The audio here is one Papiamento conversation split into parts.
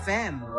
FM.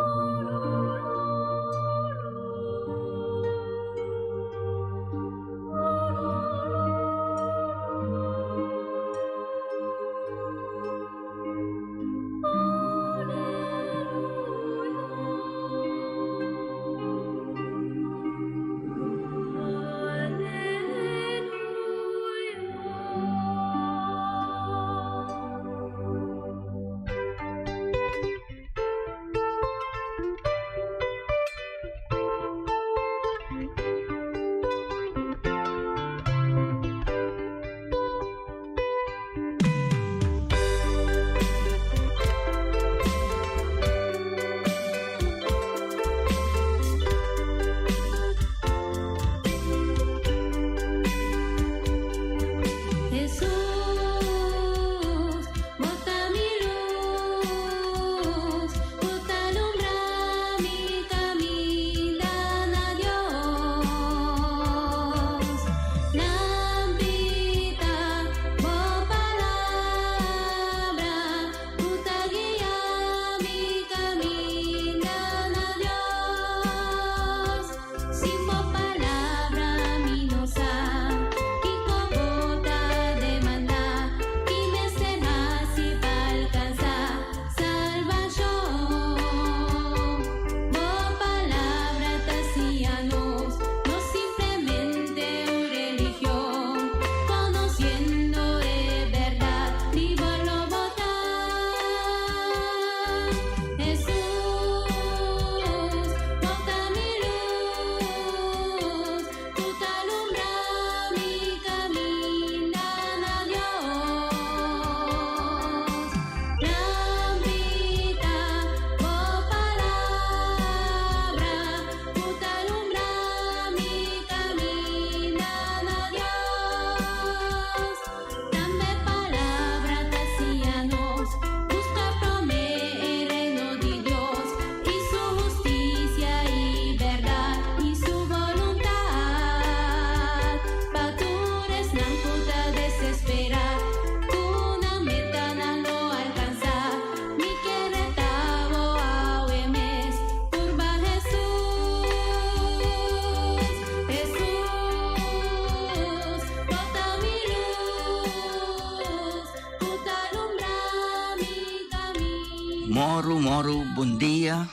Moro, moro, bon dia.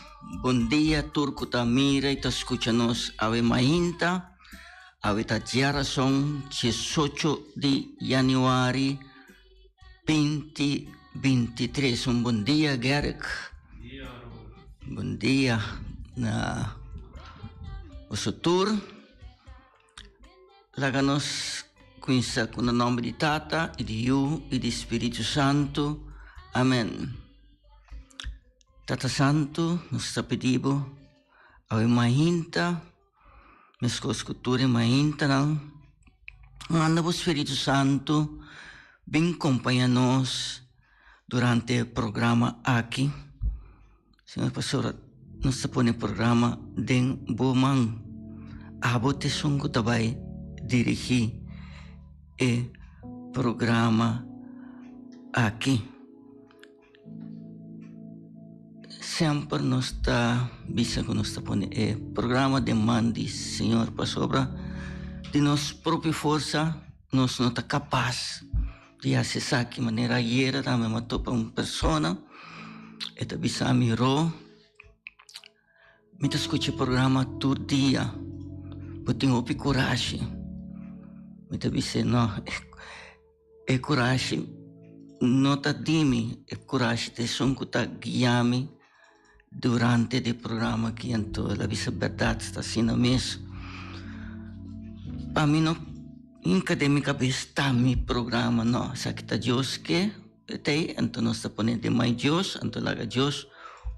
Bon dia tur ku ta mira i ta skucha nos awe mainta. Awe ta diarason 18 di januari 2023. Un bon dia, Gerrit. Bon dia na boso tur. Laga nos kuminsá ku na nòmber di Tata i di Yu i di Spiritu Santu. Amèn. Tata Santu, nos ta pidi bo awe mainta, meskos ku tur e maintanan, manda bo Spiritu Santu bin kompañá nos durante e programa aki. Señor pasobra nos ta pone programa den bo man. Abo ta esun ku ta bai dirigí e programa aki. Semper nos ta bisa ku nos ta pone e programa den man di Señor pasobra di nos propio forsa nos no ta kapas di hasi esaki. Manera ayera tambe mi a topa un persona, e ta bisa mi, Ro, mi ta skucha e programa tur dia, bo tin hopi kurashi. Mi ta bis'é, no, e kurashi no ta di mi, e kurashi ta esun ku ta guia mi Durante di programa aki anto el a bisa berdad sta asina mes. Pa mi no hinka den mi kabes ta mi programa no, esaki ta Dios ke tei anto nos ta pone den man Dios anto laga Dios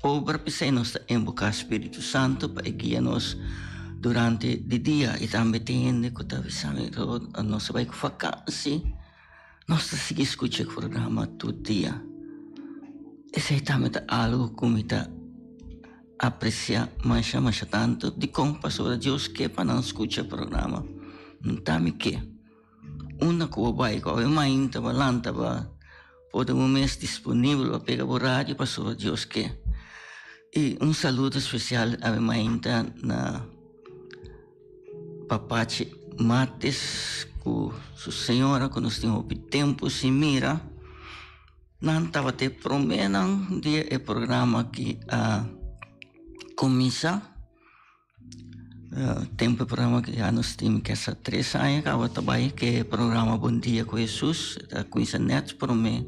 obra p'esei nos ta inboka Spiritu Santo pa e guia nos durante di dia i tambe tin hende ku ta bisa mi nos a bai ku vakansi. Nos ta sigui skucha e programa tur dia. Esei tambe ta algu ku mi ta apresiá masha masha tantu. Dikon? Pasobra Dios ke pa nan skucha e programa. No ta mi ke. Unda ku bo bai ku awe mainta bo a lanta bo a pone bo mes disponibel pa pega bo radio pasobra Dios ke. I un saludo spesial a mi mainta na Papachi Mates ku su señora ku nos tin hopi tempu sin mira. Nan tabata e proménan di e programa aki a kuminsá. Tempu e programa aki ya nos tin kesa tres aña kaba ta bai ku e programa Bon Dia ku Hesus ta kuminsá nèt promé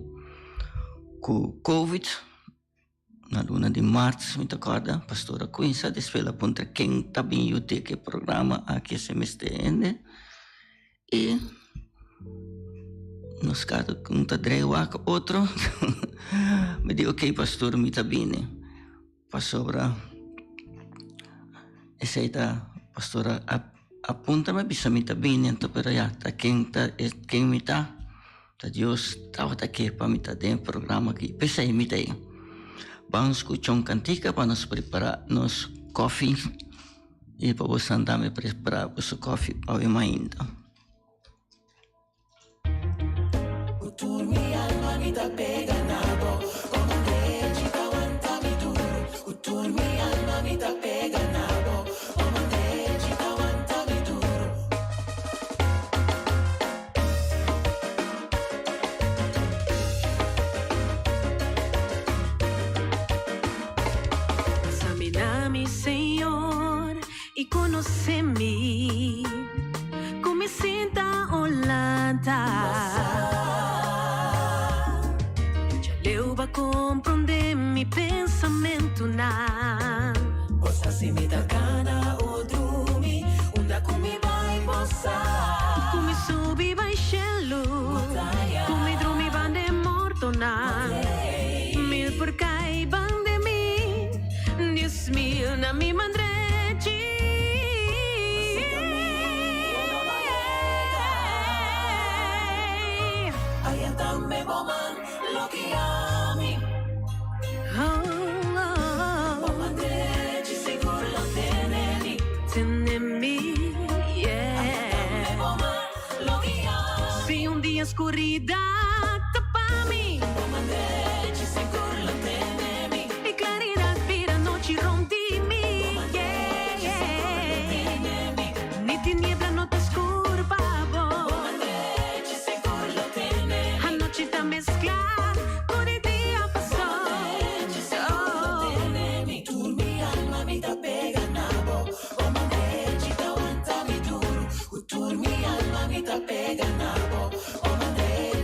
ku covid. Na luna di marts mi ta kòrda pastor a kuminsá despues el a puntra ken ta bin yuda ku e programa aki esei mester hende i nos kada un ta drei wak otro mi di oke pastor mi ta bini pasobra esei ta pastor a puntra mi a bisa mi ta bini anto pero ya ta ken ta ken mi ta. Ta Dios tabata ke pa mi ta den e programa aki, p'esei mi ta ei. Ban skucha un kantika pa nos prepará nos kòfi i pa boso tambe prepará boso kòfi pa awe mainta. Examina mi, Señor, y conoce mi, cu mi sinta o lanta. Djaleu ba comprende mi pensamentonan. Bo sa si mi ta cana o drumi, unda cu mi bai bo sa. Ku mi subi bai shelu. Ku mi drumi banda e mortonan. Mil por kai banda e mi, 10,000 na mi man drechi. Aya tambe bo man lo guia mi. Bo man drechi sigur lo tene mi. Tene mi, yeah. Si un dia scuridad tapa mi. Y claridad bira nochi rond di mi, yeah. Ni tiniebla no ta scur pa bo. Anochi ta mezcla cu di dia pasó. Tur mi alma mi ta pega na bo. Bo man drechi ta wanta mi duru. Ku tur mi alma mi ta pega na bo. Bo man drechi.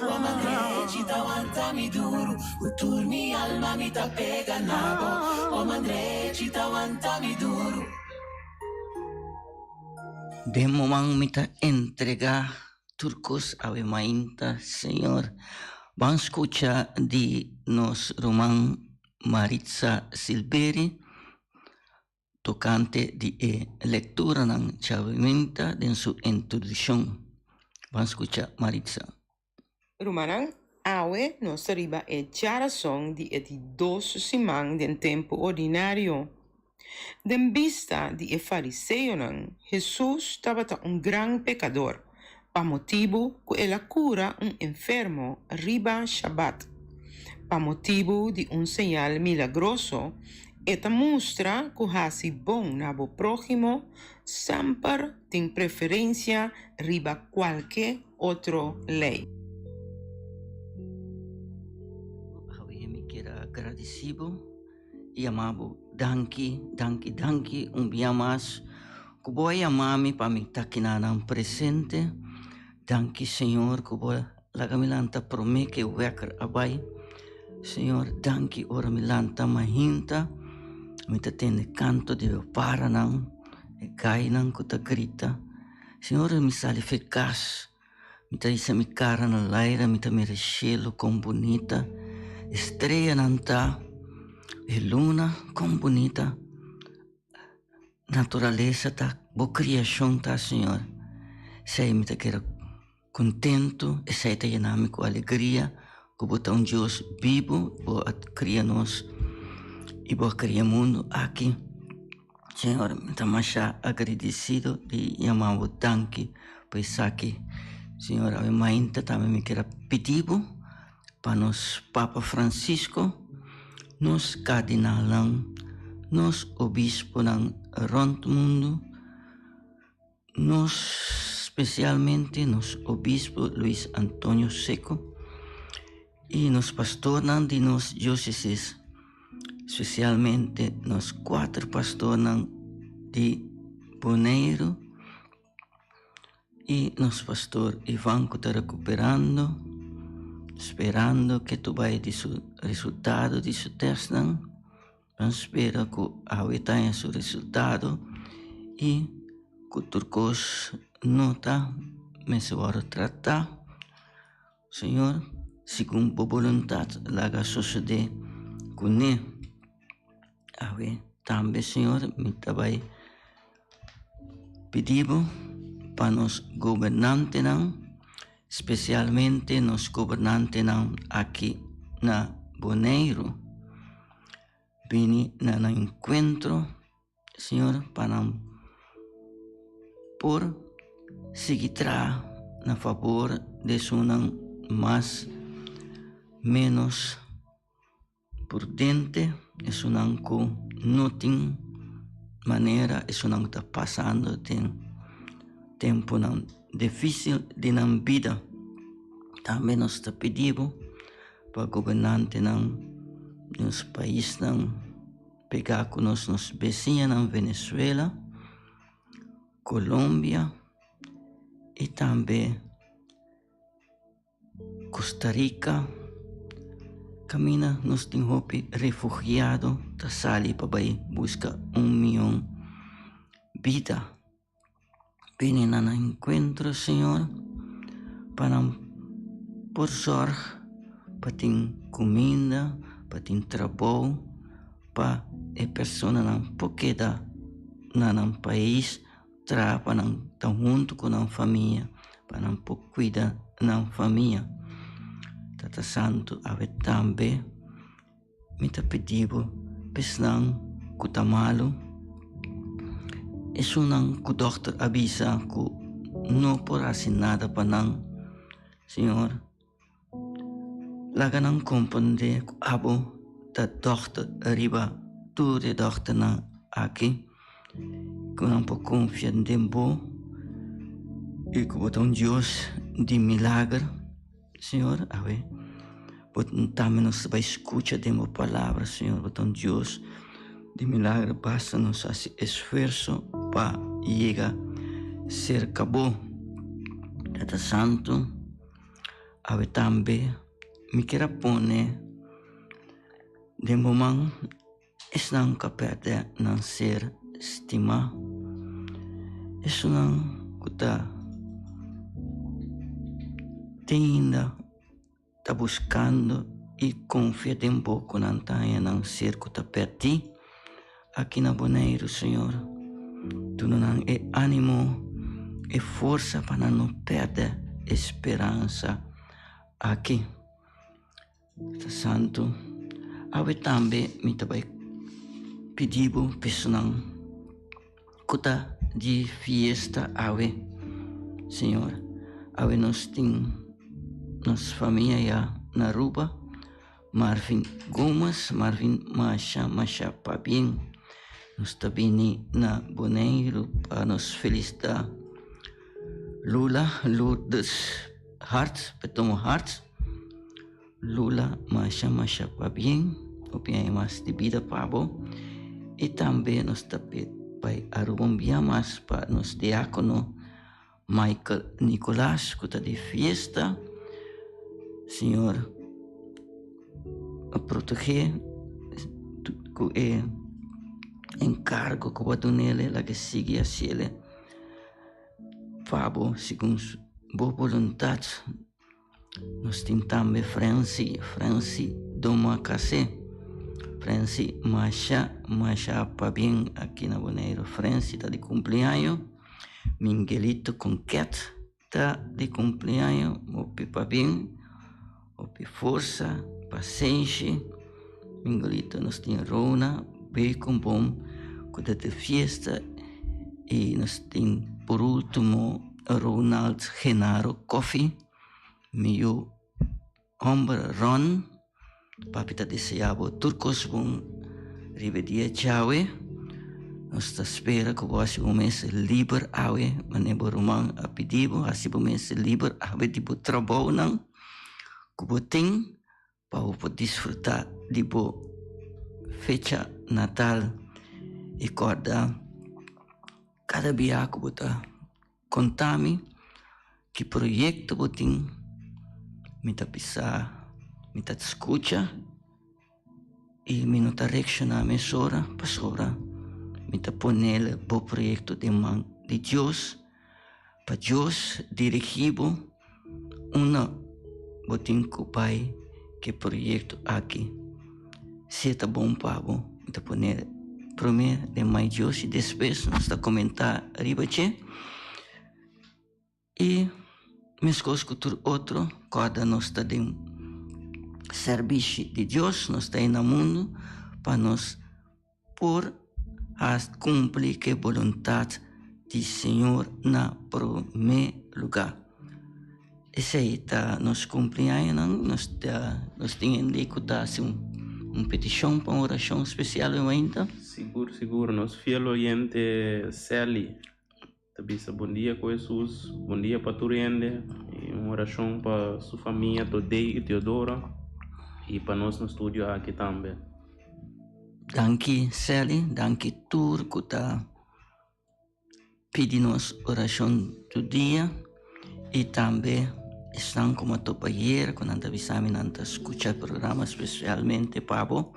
Bo man drechi ta wanta mi duru, ku tur mi alma mi ta pega na bo. Bo man drechi ta wanta mi duru. Den moman mi ta entrega tur kos awe mainta, Señor. Ban skucha di nos ruman Maritza Silberi tokante di e lekturanan djaweminta den su introdukshon. Ban skucha Maritza. Rumannan, awe nos ta riba e djarason di e di dos siman den tempu ordinario. Den bista di e fariseonan, Hesus tabata un gran pekador pa motibu ku el a kura un enfermo riba Shabat. Pa motibu di un señal milagroso, e ta mustra ku hasi bon na bo próhimo semper tin preferensia riba kualke otro lei. Awe mi kier a gradisí bo i yama bo danki, danki, danki un bia mas ku bo a yama mi pa mi ta kinanan presente. Danki Señor ku bo a laga mi lanta promé ku e wèker a bai. Señor, danki ora mi lanta mahinta, mi ta tende kanto di e paranan, e gainan ku ta grita. Señor, ora mi sali for e kas, mi ta hisa mi kara na laira, mi ta mira e shelu kon bunita, e streanan ta, e luna kon bunita. Naturalesa ta bo kriashon ta, Señor. Esei mi ta keda kontentu, esei ta yena mi ku alegria ku bo ta un Dios bibu, bo a kria nos i bo a kria mundu aki. Señor, mi ta masha agradesido di yama bo danki pa esaki. Señor, awe mainta tambe mi kier a pidi bo pa nos Papa Francisco, nos kardinalnan, nos obisponan rònt mundu, nos spesialmente nos obispo Luis Antonio Seco i nos pastornan di nos diósesis, spesialmente nos kuater pastornan di Boneiru. I nos pastor Ivan ku ta rekuperando, sperando ke tu bai di su resultado di su tèstnan. Nan spera ku awe ta haña su resultado i ku tur kos no ta mester wòrdu tratá. Señor, segun bo boluntat laga sosodé kuné. Awe tambe, Señor, mi ta bai pidi bo pa nos gobernantenan, spesialmente nos gobernantenan aki na Boneiru, bini na nan enkuentro, Señor, pa nan por sigui traha na fabor di esunnan mas menos prudente, esunnan ku no tin manera, esunnan ku ta pasando den tempunan difisil di nan bida. Tambe nos ta pidi bo pa gobernantenan di nos paisnan pega ku nos, nos besiñanan Venezuela, Colombia i tambe Costa Rica kaminda nos tin hopi refugiado ta sali pa bai buska un mion bida. Bini na nan enkuentro Señor pa nan por sòrg pa tin kuminda, pa tin trabou pa e personanan por keda na nan pais traha pa nan ta huntu ku nan famia, pa nan por kuida nan famia. Tata Santu awe tambe mi ta pidi bo pa esnan ku ta malu, esunnan ku dòkter a bisa ku no por hasi nada pa nan, Señor. Laga nan komprendé ku abo ta dòkter riba tur e dòkternan aki, ku nan por konfia den bo i ku bo ta un Dios di milager. Señor, awe bo tambe nos ta bai skucha den bo palabra, Señor, bo ta un Dios di milager, basta nos hasi esfuerso pa yega serka bo. Tata Santu. Awe tambe mi kier a pone den bo man esnan ku a pèrdè nan ser stimá, esunnan ku ta te ainda ta buskando i konfia den bo ku nan ta haña nan ser ku ta pèrdí aki na Boneiru, Señor. Duna nan e ánimo, e forsa pa nan no pèrdè e speransa aki. Ta santu. Awe tambe mi ta bai pidi bo p'esunnan ku ta di fiesta awe, Señor. Awe nos tin nos famia ya na Aruba, Marvin Gomes, Marvin masha masha pabien. Nos ta bini na Boneiru pa nos felisitá Lula, Lourdes Hart, Petomo Hart. Lula, masha masha pabien, hopi aña mas di bida pa bo. I tambe nos ta bai Aruba un bia mas pa nos diákono Michael Nicolaas ku ta di fiesta. Señor a protegé ku e enkargo ku bo a dun'el, laga e sigui hasiel pa bo segun bo boluntat. Nos tin tambe Francy, Francy Domacassé. Francy masha, masha pabien aki na Boneiru. Francy ta di cumpleaños. Miguelito Conquet ta di cumpleaños. Hopi pabien, hopi forsa, pasenshi. Miguelito, nos tin Rona Bekenboom cu ta di fiesta y nos tin por ultimo Ronald Genaro Coffie, mi yu homber Ron. Papi ta desea bo tur cos bon riba e dia djawe. Nos ta spera cu bo haci bo mes liber awe, manera bo ruman a pidi bo, haci bo mes liber awe di bo trabounan cu bo tin. Pa bo por disfrutá di bo fecha natal i kòrda kada bia ku bo ta konta mi ki proyekto bo tin, mi ta bisa, mi ta skucha i mi no ta reakshoná mesora pasobra mi ta ponel bo proyekto den man di Dios. Pa Dios dirigí bo unda bo tin ku bai ku e proyekto aki. Si e ta bon pa bo, mi ta pone promé den man Dios i despues nos ta komentá riba dje. I meskos ku tur otro, kòrda nos ta den sèrbishi di Dios, nos ta ei na mundu pa nos Por has cumpli ke boluntad di Señor na prome lugar. Esey ta nos cumpleañonan, nos ta nos tin hende cu ta haci un peticion pa un oracion special hoy mainta. Sigur sigur, nos fiel oyente Sally ta bisa bon dia cu Jesus, bon dia pa tur hende y un oracion pa su famia Todey y Teodora y pa nos na studio aki tambe. Danki Sally, danki tur cu ta pidi nos oracion tur dia y tambe esnan cu mi a topa ayer cu nan ta bisa mi nan ta scucha e programa specialmente pa bo.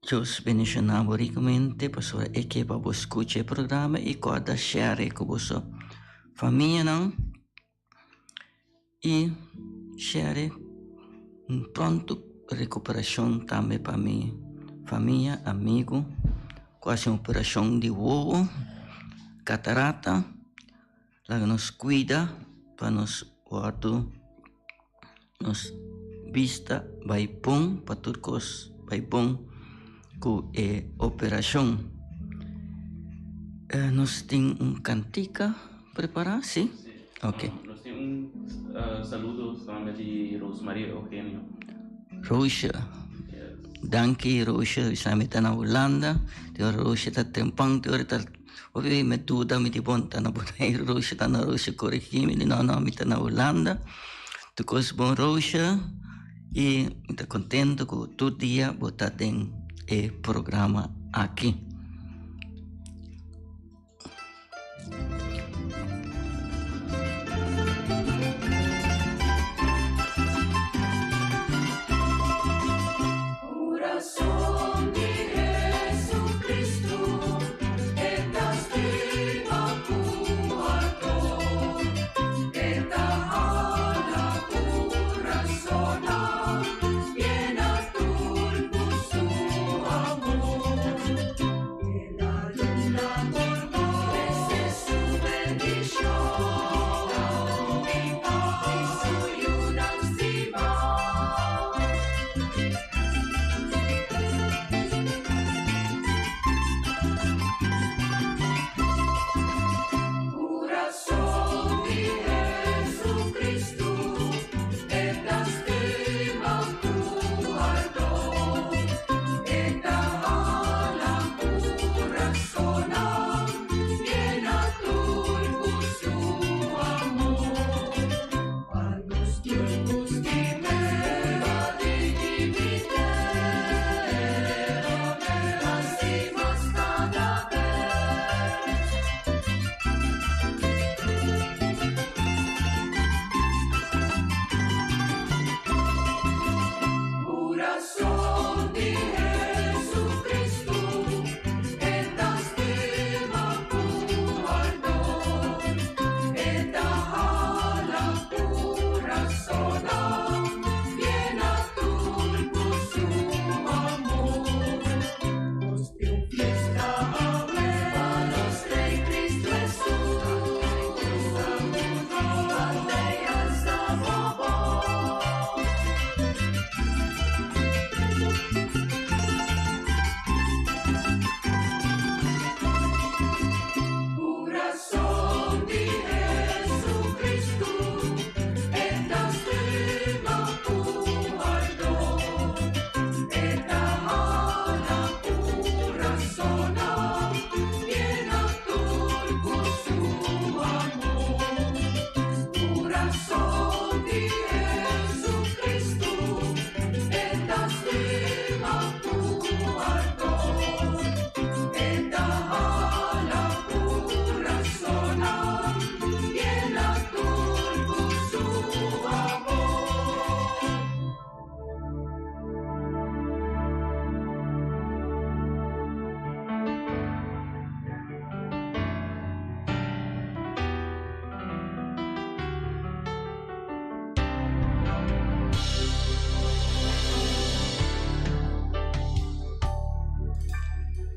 Dios bendiciona bo ricamente pasobra e ke pa bo scucha e programa y corda share cu boso famianan y share un pronto recuperacion tambe pa mi famia, amigo cu haci un operacion di wowo, catarata, laga nos cuida pa nos wordo. Nos bista bai bon pa tur kos bai bon ku e operashon. Nos tin un kantika prepará, si? Ok. Nos tin un saludo tambe di Rosemarie Eugenio. Roosje. Danki Roosje, bisa mi ta na Hulanda. Te ora Roosje ta trempan, te ora ta Oye, mi duda, mi di bon ta na Boneiru, Roosje ta na Roosje korigí mi, di no, no, mi ta na Hulanda. Tur kos bon Roosje i mi ta kontento ku tur dia bo ta den e programa aki.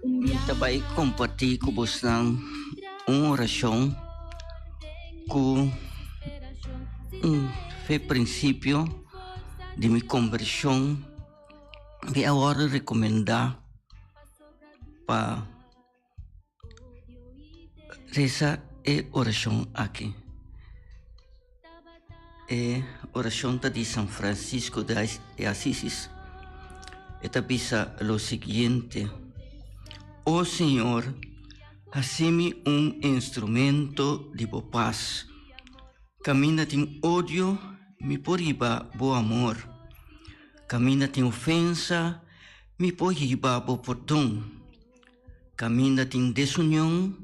Mi ta bai kompartí ku bosnan un orashon ku un fe prinsipio di mi kombershon mi a wòrdu rekomendá pa resa e orashon aki. E orashon ta di San Francisco de Asisis. E ta bisa lo siguiente, O Señor, hasi mi un instrumento di bo pas. Kaminda tin odio, mi por hiba bo amor. Kaminda tin ofensa, mi por hiba bo pordon. Kaminda tin desunion,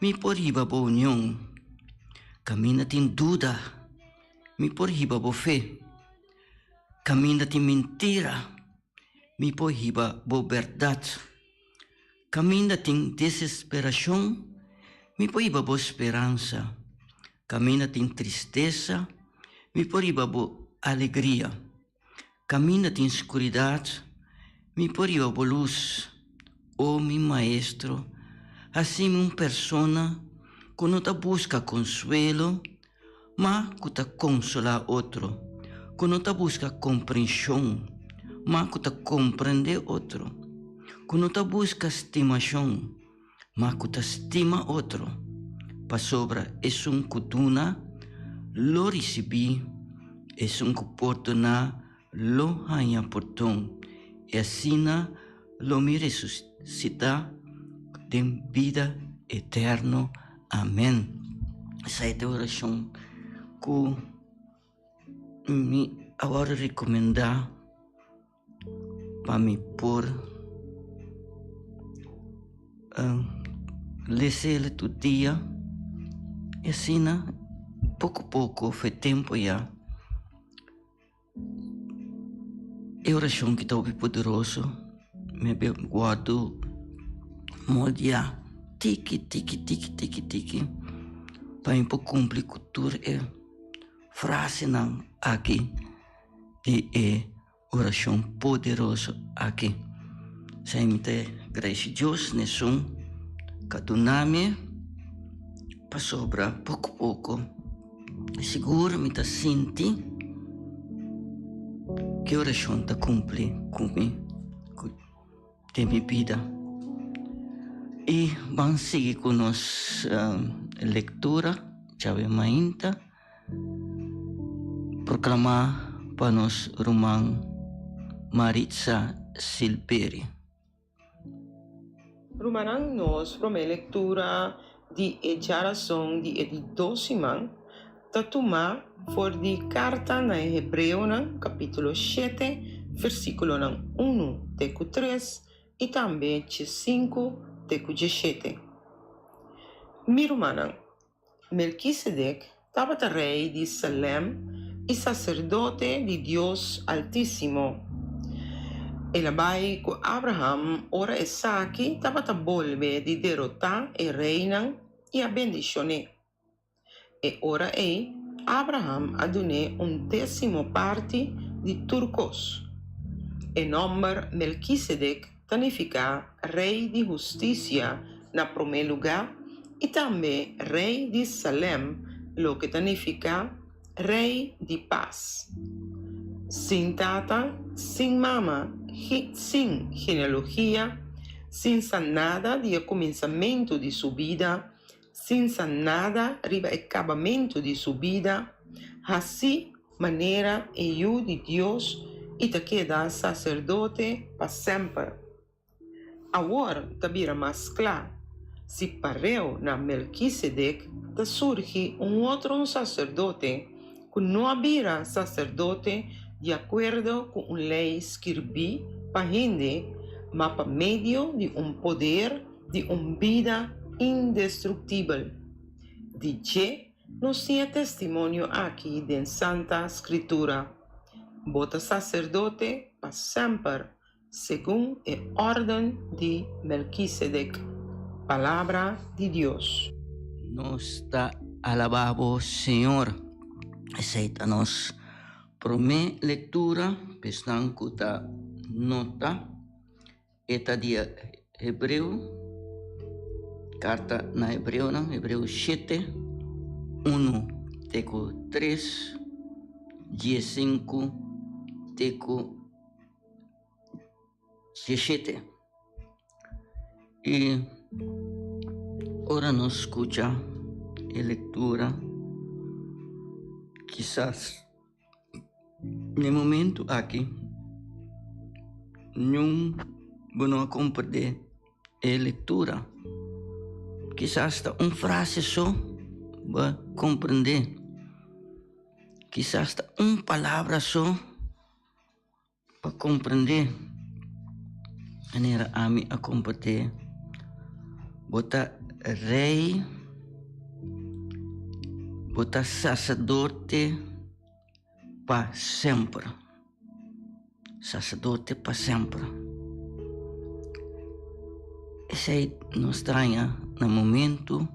mi por hiba bo union. Kaminda tin duda, mi por hiba bo fe. Kaminda tin mintira, mi por hiba bo bèrdat. Kaminda tin desesperashon, mi por hiba bo speransa. Kaminda tin tristesa, mi por hiba bo alegria. Kaminda tin skuridat, mi por hiba bo lus. O mi Maestro, hasi mi un persona ku no ta buska konsuelo, ma ku ta konsolá otro, ku no ta buska komprenshon, ma ku ta komprendé otro, ku no ta buska stimashon, ma ku ta stima otro, pasobra esun ku duna lo risibí, esun ku pordoná lo haña pordon, i asina lo mi resusitá den bida eterno. Amèn. Esei ta e orashon ku mi a wòrdu rekomendá. Pa mi por les'el tur dia y asina poco poco fe tempo ya e oracion ki ta hopi poderoso mi a bin wordo moldia tiki tiki tiki tiki tiki pa mi por cumpli cu tur e frasenan aki. Di e orashon poderoso aki. Esei mi ta gradisi Dios n'esun ka duna mi pasobra poko poko sigur mi ta sinti ki orashon ta kumpli ku mi ku den mi bida. I ban sigui ku nos lektura djawe mainta. Proclama pa nos ruman Maritza Silperi. Rumannan, nos promé lectura di e djarason di e di dos siman ta tumá for di Carta na e Hebreonan, capítulo shete, versículonan unu te cu tres i tambe djesinku te cu djeshete. Mi rumannan, Melkisedek tabata rei di Salem i saserdote di Dios Altísimo. El a bai ku Abraham ora esaki tabata bolbe di derotá e reinan i a bendishon'é. E ora ei Abraham a dun'é un désimo parti di tur kos. E nòmber Melkisedek ta nifiká Rei di Hustisia na promé lugá i tambe Rei di Salem, loke ta nifiká Rei di Pas. Sin tata, sin mama, sin genealogia, sin sa nada di e kuminsamentu di su bida, sin sa nada riba e kabamentu di su bida, hasi manera e Yu di Dios i ta keda saserdote pa semper. Awor ta bira mas kla, si pareu na Melkisedek ta surgi un otro un saserdote ku no a bira saserdote di akuerdo ku un lei skirbí pa hende, ma pa medio di un poder di un bida indestruktibel. Di dje nos tin e testimonio aki den Santa Skritura, Bo ta saserdote pa semper, segun e órden di Melkisedek. Palabra di Dios. Nos ta alabá bo, Señor. Esei ta nos promé lektura pa esnan ku ta nota. E ta di. Hebreo, karta na Hebreonan, Hebreo 7, 1 te ku 3, 15 te ku 17. I ora nos skucha e lektura, kisas Na e momento aki niun bo no a comprende e lectura. Kisas ta un frase so bo a comprende. Kisas ta un palabra so bo a comprende. Manera ami a comprende bo ta rey, bo ta sacerdote. Pa semper. Sacerdote pa semper. Esei nos ta haña na momento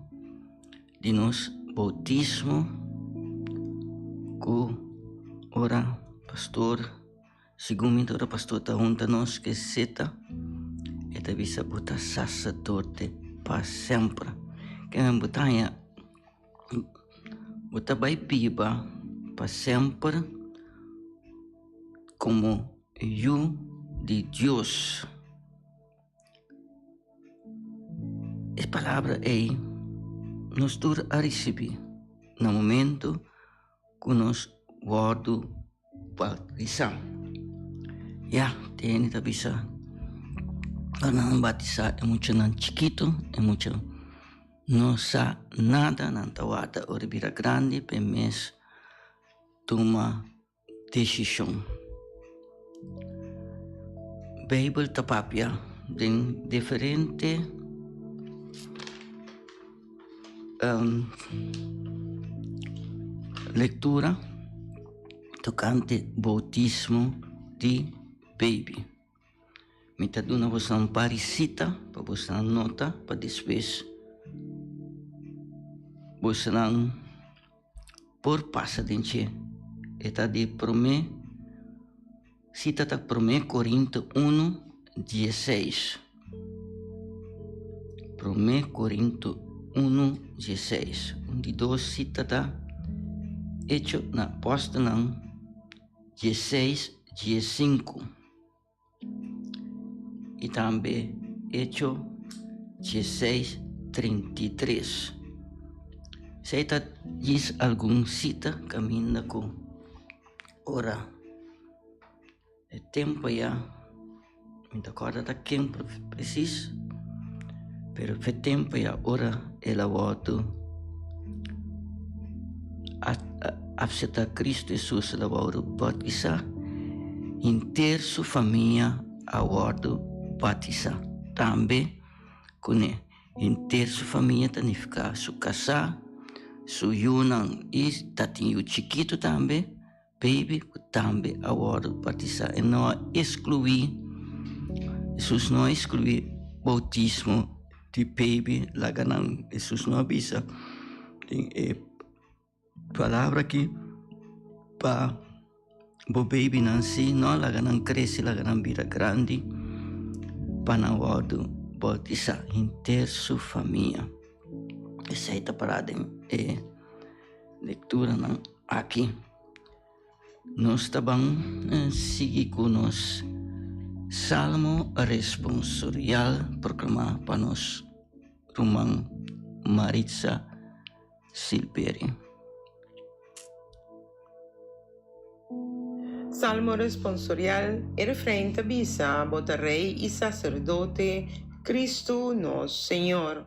di nos bautismo ku ora pastor, segun mi ora pastor ta hunta nos ke seta, e ta bisa bo ta sacerdote pa semper. Kimen bo ta haña. Bo ta bai biba pa semper komo yu di Dios. E palabra ei nos tur a risibí na momento ku nos wòrdu Batisá. Ya, te hende ta bisa, ora nan batisá e muchanan chikitu, e mucha no sa nada, nan ta warda ora e bira grandi pa e mes tuma desishon. Beibel ta papia den diferente Lectura tocante bautismo di baby. Mi ta duna boso un par di cita pa boso nota pa despues boso por pasa den dje. E ta di prome cita ta prome Corinto uno dieseis. Prome Corinto uno dieseis. Un di dos cita ta Hecho na Apostelnan dieseis diesinku. I tambe Hecho dieseis 33. Esei ta djis algun sita kaminda ku ora e tempu ya, mi ta kòrda ta ken presis, pero e tempu ya ora el a wòrdu Apseptá Kristu Hesus el a wòrdu batisá, henter su famia a wòrdu batisá tambe kuné. Henter su famia ta nifiká su kasá, su yunan i ta tin yu chikitu tambe, baby, ku tambe a wòrdu batisá. E no a eskluí, Hesus no a eskluí boutismo di baby, laga nan, Hesus no a bisa den e. Palabra aki pa bo babynan si no laga nan crece laga nan bira grandi pa nan wordo bautisa henter su famia. Esey ta para den e lecturanan aki. Nos ta ban sigui cu nos Salmo responsorial proclama pa nos ruman Maritza Silberi. Salmo responsorial, E refrein ta bisa, Bo ta Rei i Saserdote, Kristu nos Señor.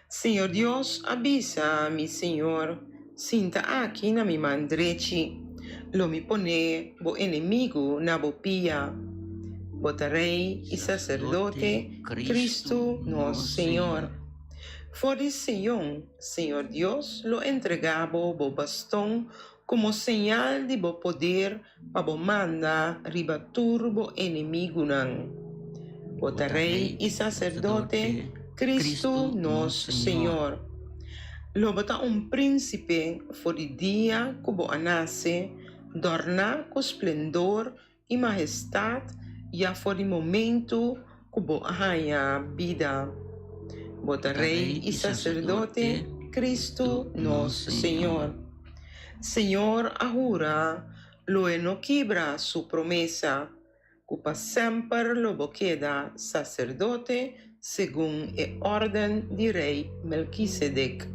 Señor Dios a bisa mi Señor, Sinta aki na mi man drechi, lo mi pone bo enemigu na bo pia. Bo ta Rei i Saserdote, Kristu nos Señor. For di Sion, Señor Dios lo entregá bo bo baston komo señal di bo poder pa bo manda riba tur bo enemigunan. Bo ta Rei i Saserdote, Kristu nos Señor. Lo bo ta un prínsipe for di dia ku bo a nase, dòrná ku splendor i mahestat ya for di momentu. ku bo a haña bida. Bo ta Rei i Saserdote, Kristu nos Señor. Señor a hura lo e no kibra su promesa, ku pa semper lo bo keda saserdote segun e órden di Rei Melkisedek.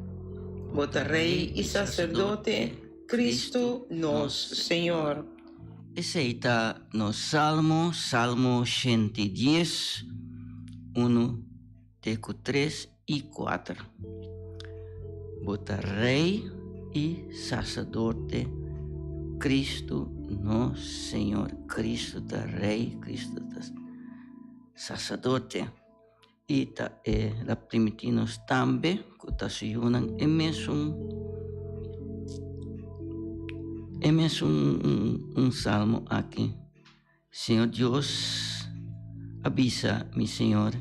Bo ta Rei i Saserdote, Kristu nos Señor. Esei ta nos salmo, Salmo 110, unu te ku tres i kuater. Bo ta Rei i Saserdote, Kristu nos Señor. Kristu ta Rei, Kristu ta Saserdote. I ta el a primintí nos tambe ku ta su yunan e mesun e mesun un salmo aki. Señor Dios a bisa mi Señor,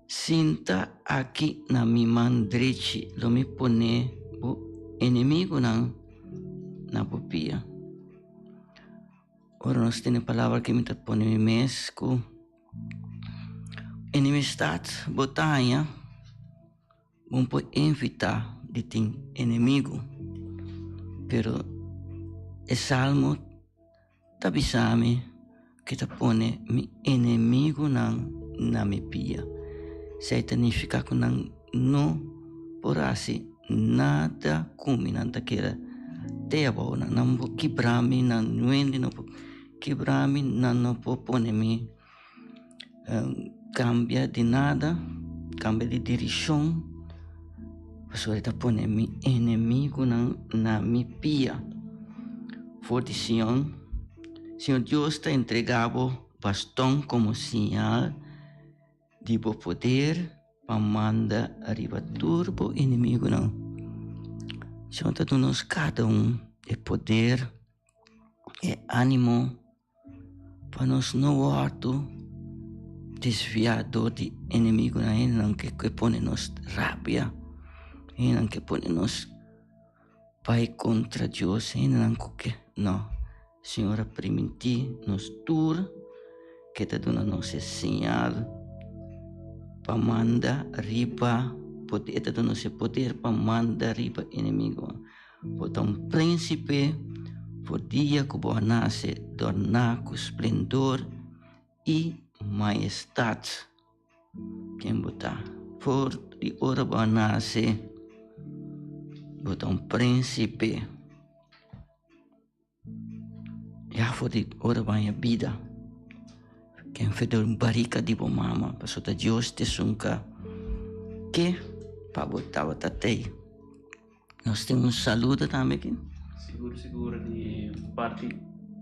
Sinta aki na mi man drechi, lo mi pone bo enemigunan na bo pia. Ora nos tene palabra aki mi ta pone mi mes ku enemistad bo ta haña, bo por evitá di tin enemigu, pero e salmo ta bisa mi ku ta pone mi enemigunan na mi pia. Esei ta nifiká ku nan no por hasi nada ku mi, nan ta keda te abou, nan no por kibra mi, nan nuende no por kibra mi, nan no por pone mi kambia di nada, kambia di direkshon, pasobra e ta pone mi enemigunan na mi pia. For di Sion, Señor Dios ta entrega bo baston komo siñal di bo poder pa manda riba tur bo enemigunan. Señor ta duna nos kada un e poder, e ánimo pa nos no wòrdu desviá dor di enemigunan, hendenan ke ke pone nos rabia, hendenan ke pone nos bai kontra Dios, hendenan ku ke no. Señor a primintí nos tur ke ta duna nos e señal pa manda riba poder, e ta duna nos e poder pa manda riba enemigonan. Bo ta un prínsipe for dia ku bo a nase, dorná ku splendor i maestat. Ken bo ta? For di ora bo a nase, bo ta un prínsipe. Ya for di ora bo haña bida, ken fe den barika di bo mama, pasobra ta Dios ta esun ka ke pa bo tabata tei. Nos tin un saludo tambe aki. Sigur sigur di parti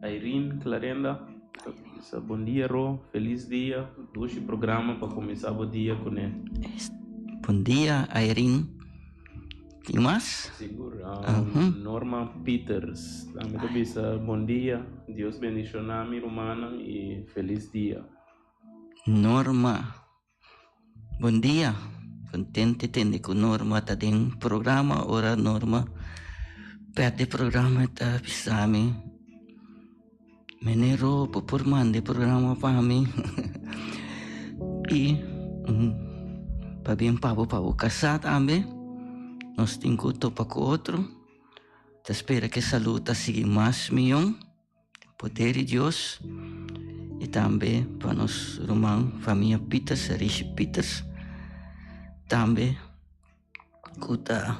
Irene Clarenda ta bisa bon dia Ro, felis dia, dushi programa pa kuminsá bo dia kuné. Bon dia Irene. Tin mas? Sigur. Norma Peters tambe ta bisa bon dia, Dios bendishoná mi rumannan i felis dia. Norma, bon dia. Contente tende cu Norma ta den programa. Ora Norma perde programa e ta bisa mi, Meneer Ro, bo por manda e programa pa mi? I pabien pa bo pa bo casá tambe. Nos tin cu topa cu otro. Ta spera cu e salud ta sigui mas miyon. Poder di Dios y tambe pa nos ruman famia Pieters, Rishi Pieters tambe cu ta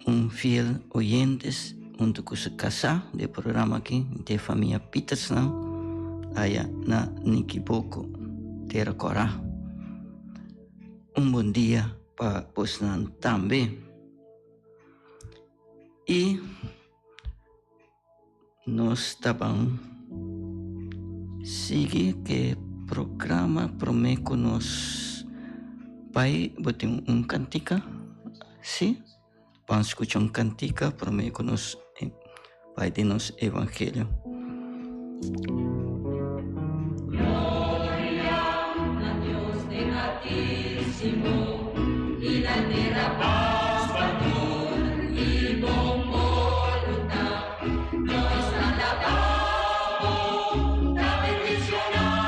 un fiel oyentes hunto cu su casa di e programa aki di e famia Pietersnan aya na Nikiboko Tera Cora. Un bon dia pa bosnan tambe. Y nos ta ban sigui ke programa prome ku nos bai. Bo tin un kantika? Si? Ban skucha un kantika prome ku nos bai den nos evangelio. Gloria na Dios den Altísimo y na tera paz pa tur y bon voluntad. Nos ta alabá bo, ta bendicioná.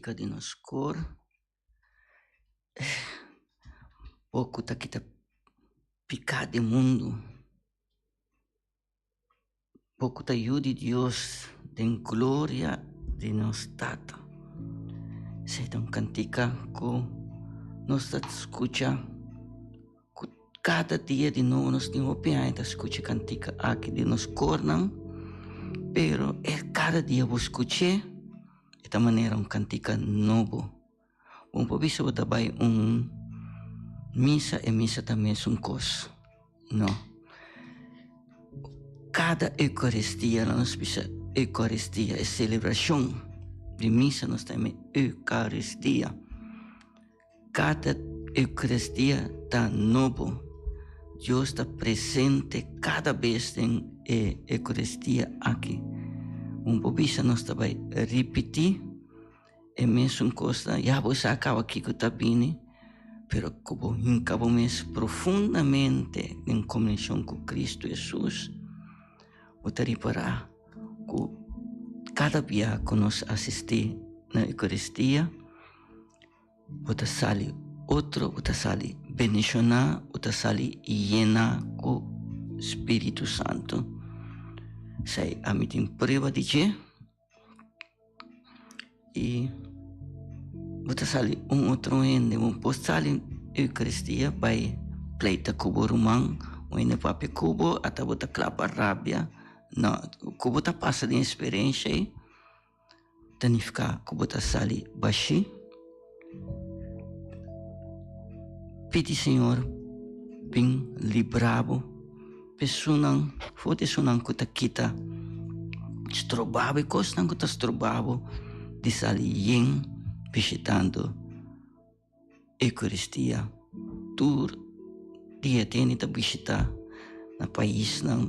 kantika di nos kor. Bo ku ta kita piká di mundu. Bo ku ta yu di Dios den gloria di nos Tata. Esei ta un kantika ku nos ta skucha ku kada dia di nobo nos tin hopi aña ta skucha e kantika aki di nos kornan, pero e kada dia bo skuch'é e ta manera un kantika nobo. Bo por bisa bo ta bai un misa, e misa ta mesun kos. No. Kada Eukaristia, laga nos bisa Eukaristia, e selebrashon di misa nos ta yama Eukaristia. Kada Eukaristia ta nobo. Dios ta presente kada bes den e Eukaristia aki. Bo por bisa nos ta bai ripití. E mesun kosnan, ya bo sa kaba kiko ta bini, pero ku bo hinka bo mes profundamente den komunishon ku Kristu Hesus, bo ta ripará ku kada bia ku nos asistí na Eukaristia, bo ta sali otro, bo ta sali bendishoná, bo ta sali yená ku Spiritu Santu. Esei ami tin prueba di dje. I bo ta sali un otro hende, bo por sali Eucaristia bai pleita ku bo ruman, un hende papia ku bo ata bo ta kla pa rabia. No, ku bo ta pasa den eksperensia ei ta nifiká ku bo ta sali bashí. Pidi Señor bin libra bo. Esunnan, for di esunnan ku ta kita stroba bo, e kosnan ku ta stroba bo di sali yen bishitando Eukaristia. Tur dia tene ta bishita na paisnan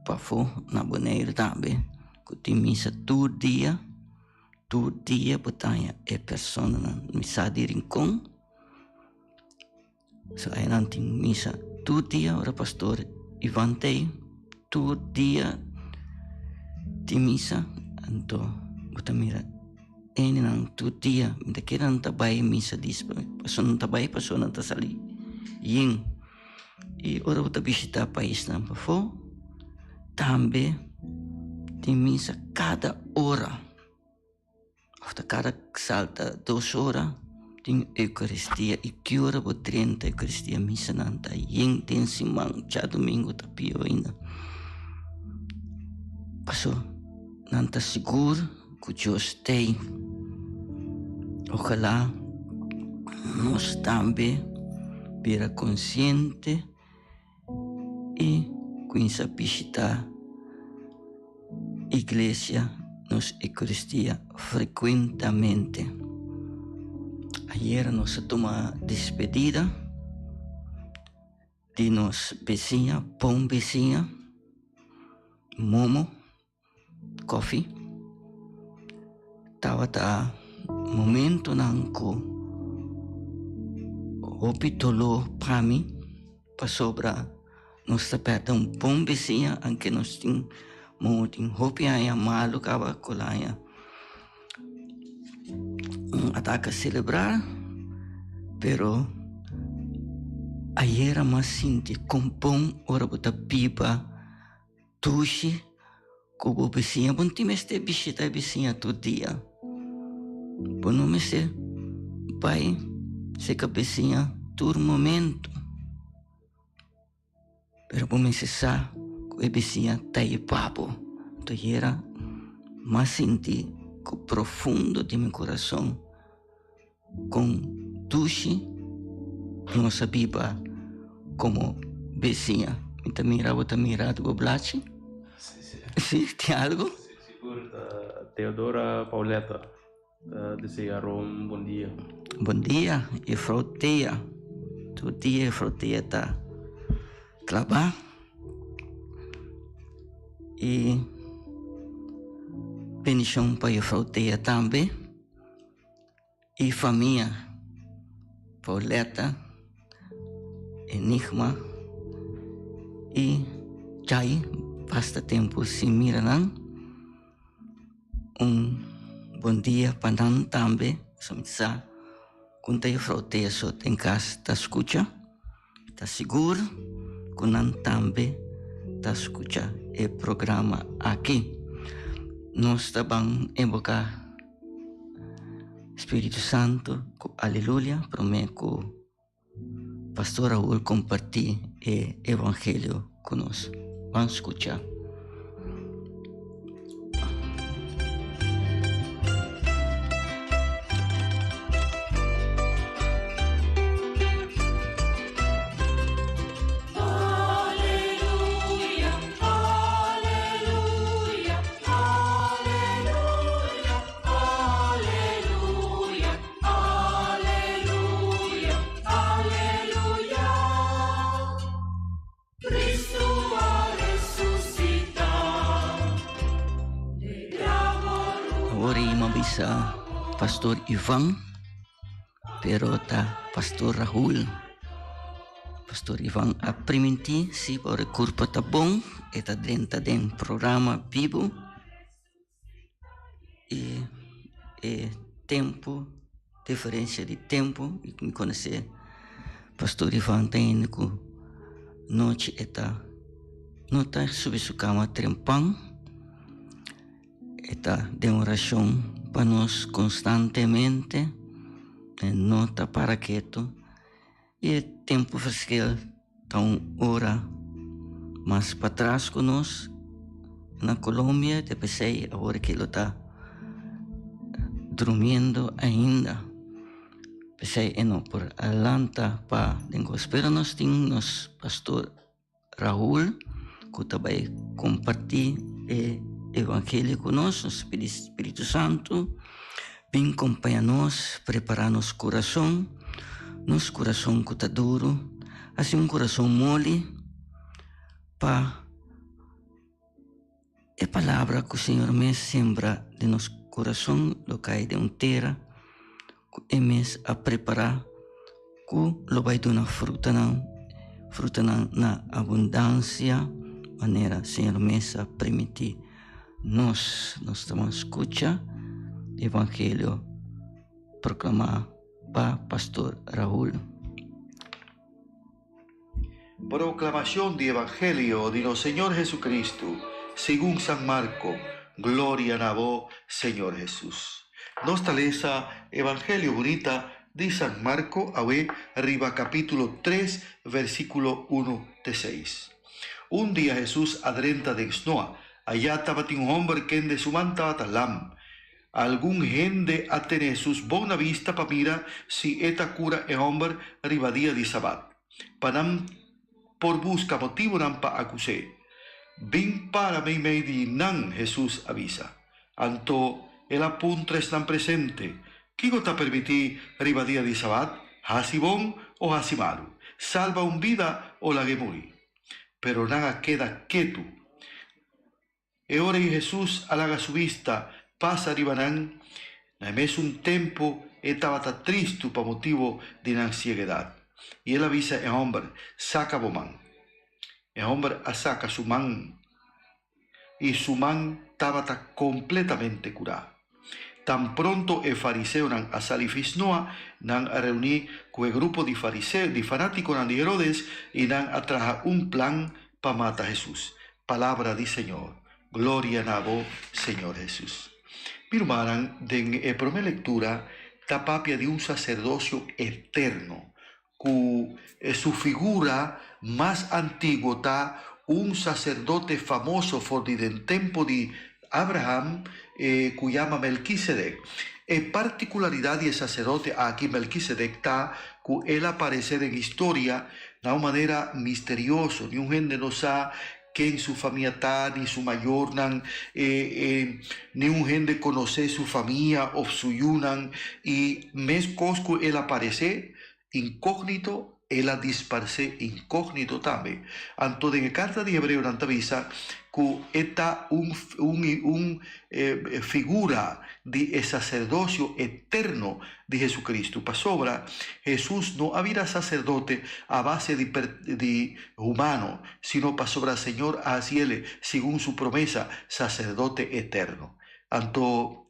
pafó, na Boneiru tambe, ku tin misa tur dia, tur dia bo ta haña e personanan misa di Rincon. So einan tin misa tur dia ora pastor Ivan ta ei tur dia tin misa anto bo ta mira hendenan tur dia mi ta kere nan ta bai misa dispa pasobra nan ta bai pasobra nan ta sali yen i ora bo ta bishita paisnan pafó tambe tin misa kada ora. Of ta kada salta dos ora tin Eucaristia y ki ora bo drenta Eucaristia misanan ta yen den siman djadomingo ta pio ainda. Paso nan ta sigur ku Dios t'ei. Ojalá nos tambe bira konsiente y cuminsa bishita iglesia, nos Eucaristia frecuentamente. Ayer nos a tuma despedida di nos beciña, bon beciña, Momo. Koffie. Tabata momentonan ku hopi doló pa mi pasobra nos ta pèrdè un bon bisiña anke nos tin moho tin hopi aña malu kaba ku el aña un atake selebral pero ayera mi a sinti kon bon ora bo ta biba. Dushi ku bo bisiña. Bo no tin mester bishita e bisiña tur dia. Bo no mester bai seka bisiña tur momento. Pero bo mester sa ku e bisiña ta ei pa bo. Anto yera m'a sinti ku profundo di mi kurason kon dushi nos a biba komo bisiña. Mi ta mira bo ta mira bo blachi. Si, si. Si, tin algo? Si, sigur. Ta Teodora Pauletta ta desea Ron bon dia. Bon dia, juffrouw Thea. Tur dia juffrouw Thea ta klabá. I bendishon pa juffrouw Thea tambe. I famia Pauletta, Enigma i Jai basta tempu sin mira nan. Un bon dia pa nan tambe. So mi sa ku ta juffrouw Teso den kas ta skucha. Mi ta sigur ku nan tambe ta skucha e programa aki. Nos ta ban invoká Spiritu Santu ku aleluya promé ku Pastor Raul kompartí e evangelio ku nos. Ban skucha. Awor i m'a bisa Pastor Ivan, pero ta Pastor Rahul. Pastor Ivan a primintí si ora e kurpa ta bon e ta drenta den programa bibu. E e tempu, diferensia di tempu, mi konosé Pastor Ivan ta hende ku nochi e ta no ta subi su kama trempan, e ta den orashon pa nos konstantemente, e no ta para ketu. E tempu verschil ta un ora mas patras ku nos na Colombia, te p'esei awor ki lo ta drumiendo ainda. P'esei e no por a lanta pa den kos. Pero nos tin nos pastor Raul ku ta bai kompartí e evangelio ku nos. Nos ta pidi Spiritu Santu bin kompaña nos, prepará nos kurason, nos kurason ku ta duru, hasi un kurason moli pa e palabra ku Señor mes sembra den nos kurason lo kai den un tera ku e mes a prepará ku lo bai duna frutanan, frutanan na abundansia manera Señor mes a permití nos. Nos ta ban skucha evangelio proklamá pa Pastor Raul. Proclamación di Evangelio di nos Señor Jesucristo, segun San Marco, Gloria na bo, Señor Jesús. Nos ta lesa Evangelio bunita di San Marco awe riba capítulo tres, versículo uno te seis. Un dia Jesús a drenta den snoa. Ayá tabatin un homber kende su man tabata lam. Algun hende a tene Hesus bon na bista pa mira si e ta kura e hòmber riba dia di sabat, pa nan por buska motibunan pa akus'é. Bin para meimei di nan, Hesus a bisa. Anto el a puntra esnan presente, Kiko ta permití riba dia di sabat, hasi bon o hasi malu, salba un bida o lag'é muri? Pero nan a keda ketu. E ora ei Hesus a laga su bista pasa riba nan, na e mesun tempu e tabata tristu pa motibu di nan sieguedat. I el a bisa e hòmber, Saka bo man. E hòmber a saka su man, i su man tabata kompletamente kurá. Tan pronto e fariseonan a sali Fisnoa, nan a reuní ku e grupo di fariseo, di fanátikonan di Herodes, i nan a traha un plan pa mata Hesus. Palabra di Señor. Gloria na bo, Señor Hesus. Mi rumannan, den e promé lektura ta papia di un saserdosio eterno, ku su figura mas antiguo ta un saserdote famoso for di den tempu di Abraham ku yama Melkisedek. E partikularidat di e saserdote aki, Melkisedek, ta ku el a aparesé den historia na un manera misterioso. Niun hende no sa ken su famia ta, ni su mayornan, niun hende konosé su famia òf su yunan, i meskos ku el a paresé inkógnito, el a disparsé inkógnito tambe. Anto den e karta di Hebreonan ta bisa ku e ta un un figura di e saserdosio eterno di Jesucristo, pasobra Jesus no a bira sacerdote a base di di humano, sino pasobra Señor a haciele, segun su promesa, sacerdote eterno. Anto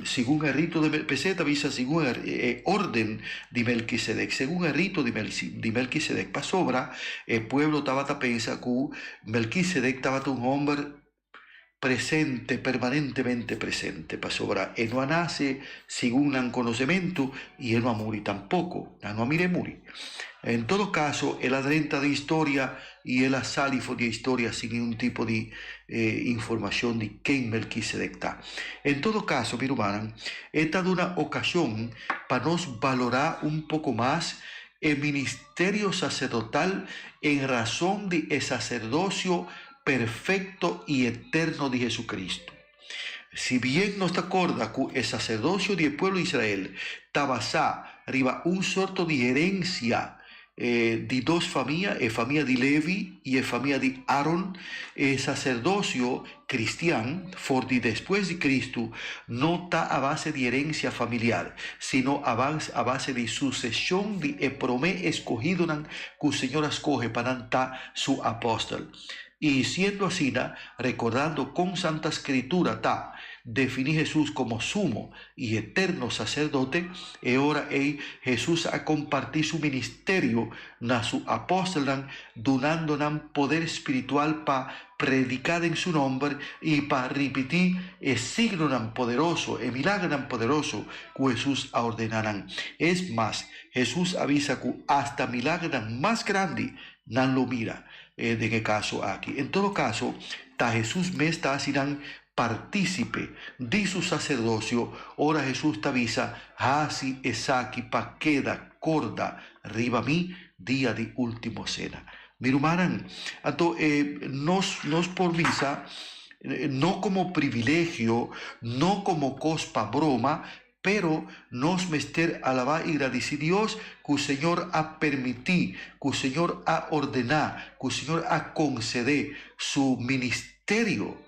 segun e rito di p'esei ta bisa segun e orden di Melkisedek, segun e rito di Melkisedek, pasobra e pueblo tabata pensa ku Melkisedek tabata un hòmber presente, permanentemente presente, pasobra e no a nase segun nan konosementu i e no a muri tampoko, nan no a mir'é muri. En todo kaso, el a drenta den historia i el a sali for di e historia sin ningun tipo di informashon di ken Melkisedek ta. En todo kaso, mi rumannan, e ta duna okashon pa nos balorá un poko mas e ministerio saserdotal en rason di e saserdosio perfekto i eterno di Jesucristo. Si bien nos ta korda ku e saserdosio di e pueblo di Israel ta basá riba un sorto di herensia di dos famia, e famia di Levi i e famia di Aaron, e saserdosio kristian for di despues di Kristu no ta a base di herensia familiar, sino a base di suseshon di e promé eskohidonan ku Señor a skohe pa nan ta su apòstel. I siendo asina, rekordando kon Santa Skritura ta definí Hesus komo Sumo i Eterno Saserdote, e ora ei Hesus a kompartí su ministerio na su apòstelnan, dunando nan poder spiritual pa prediká den su nòmber i pa ripití e signonan poderoso, e milagernan poderoso ku Hesus a ordená nan. Es mas, Hesus a bisa ku asta milagernan mas grandi nan lo mira. Den e kaso aki. En todo kaso, ta Hesus mes ta hasi nan partísipe di su saserdosio ora Hesus ta bisa, Hasi esaki pa keda korda riba mi dia di último sena. Mi rumannan, anto nos nos por bisa, no komo privilegio, no komo kos pa broma, Pero nos mester alabá i gradisí Dios ku Señor a permití, ku Señor a ordená, ku Señor a konsedé su ministerio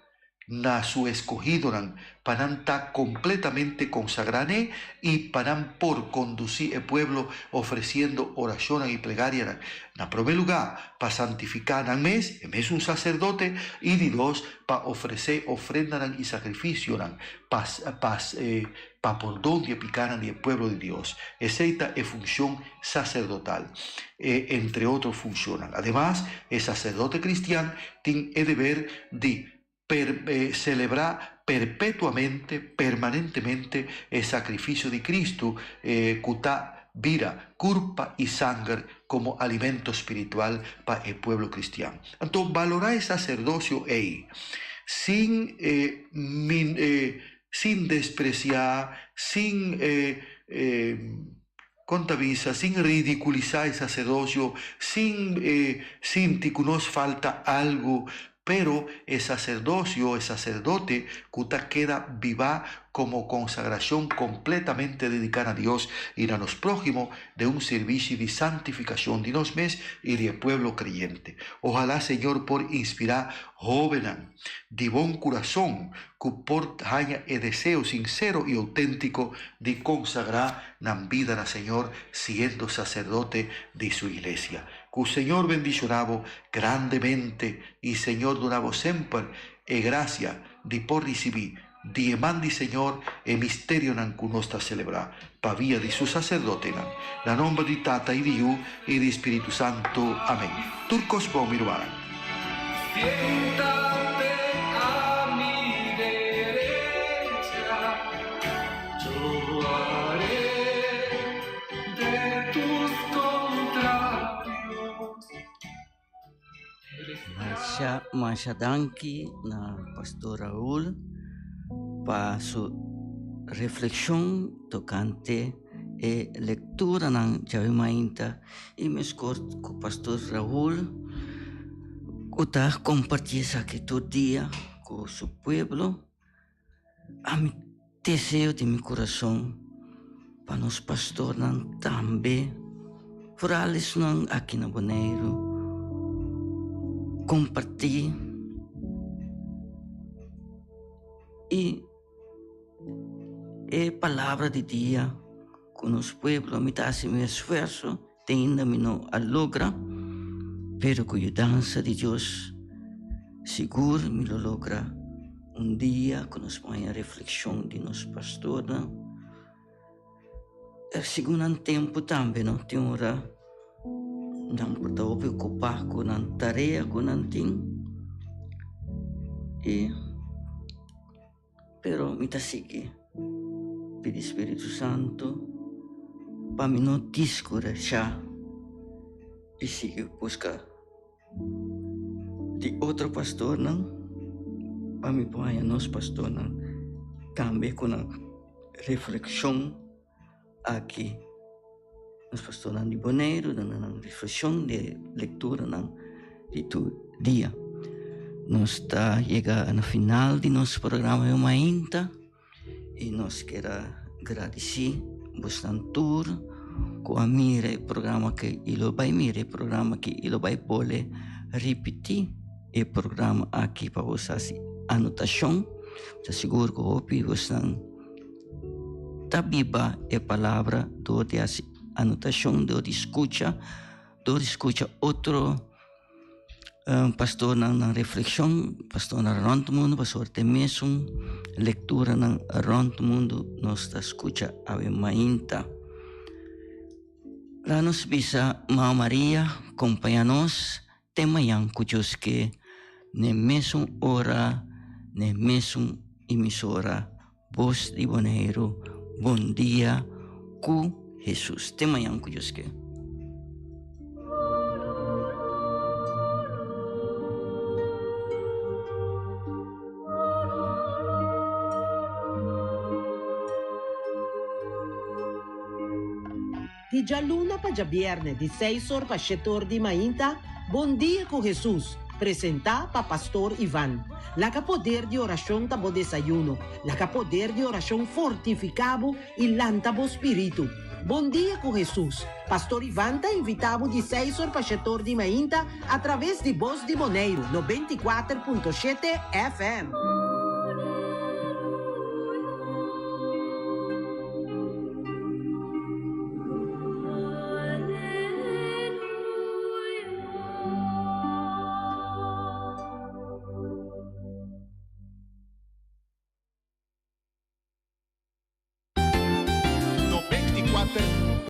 na su eskohidonan pa nan ta kompletamente konsagrá n'e i pa nan por kondusí e pueblo ofresiendo orashonnan i plegarianan, na promé lugá pa santifiká nan mes, e mesun saserdote, i di dos, pa ofresé ofrendanan i sakrifisionan pa pa pa pordon di e pikánan di e pueblo di Dios. Esei ta e funshon saserdotal, e entre otro funshonnan. Ademas, e saserdote kristian tin e deber di per selebrá perpetuamente, permanentemente, e sakrifisio di Kristu ku ta bira kurpa i sanger komo alimento spiritual pa e pueblo kristian. Anto balorá e saserdosio ei sin sin despresiá, sin kon ta bisa, sin ridikulisá e saserdosio, sin sinti ku nos falta algu. Pero e saserdosio, e saserdote ku ta keda bibá komo konsagrashon kompletamente dediká na Dios i na nos próhimo den un sirbishi di santifikashon di nos mes i di e pueblo kreyente. Ohalá Señor por inspirá hóbennan di bon kurason ku por haña e deseo sinsero i outéntiko di konsagrá nan bida na Señor siendo saserdote di su iglesia. Ku Señor bendishoná bo grandemente i Señor duna bo semper e grasia di por risibí di e man di Señor e misterionan ku nos ta selebrá pa via di su saserdotenan. Na nomber di Tata i di Yu i di Spiritu Santu. Amen. Tur kos bon, mi rumannan. Siéntate a mi derecha, yo haré de tus contrarios. Masha masha danki na Pastor Raul pa su reflexion tocante e lecturanan djawe mainta y meskor cu Pastor Raul cu ta comparti esaki tur dia cu su pueblo. Ami deseo di mi kurason pa nos pastornan tambe, foral esnan aki na Boneiru, kompartí i e palabra di dia ku nos pueblo. Mi ta hasi mi esfuerso. Te ainda mi no a logra, pero cu yudansa di Dios sigur mi lo logra. un dia ku nos por haña reflekshon di nos pastornan. Segun nan tempu tambe no tin ora nan por ta hopi okupá ku nan tarea ku nan tin i pero mi ta sigui pidi Spiritu Santu pa mi no diskurashá i sigui buska di otro pastornan pa mi por haña nos pastornan tambe ku nan reflekshon aki. Nos pastornan di Boneiru duna nan reflekshon di e lekturanan di tur dia. Nos ta yega na final di nos programa e mainta. I nos kier a gradisí bosnan tur ku a mira e programa aki i lo bai mira e programa aki i lo bai bole ripití e programa aki pa bos hasi anotashon. Mi ta sigur ku hopi bosnan ta biba e palabra dor di hasi anotashon, dor di skucha, dor di skucha otro. Pastornan nan reflexion, pastornan rond mundo, pasobra ta e mesun lecturanan rond mundo nos ta scucha awe mainta. Laga nos bisa Mama Maria compaña nos te mañan cu Dios ke n'e mesun ora, n'e mesun emisora Bos di Boneiru, bon dia cu Jesus. Te mañan cu Dios ke. Di djaluna pa djabièrnè di seis or pa shete or di mainta, Bon Dia ku Hesus, presentá pa Pastor Ivan. Laga poder di orashon ta bo desayuno, laga poder di orashon fortifiká bo i lanta bo spiritu. Bon Dia ku Hesus, Pastor Ivan ta invitá bo di seis or pa shete or di mainta atraves di Bos di Boneiru, 94.7 FM.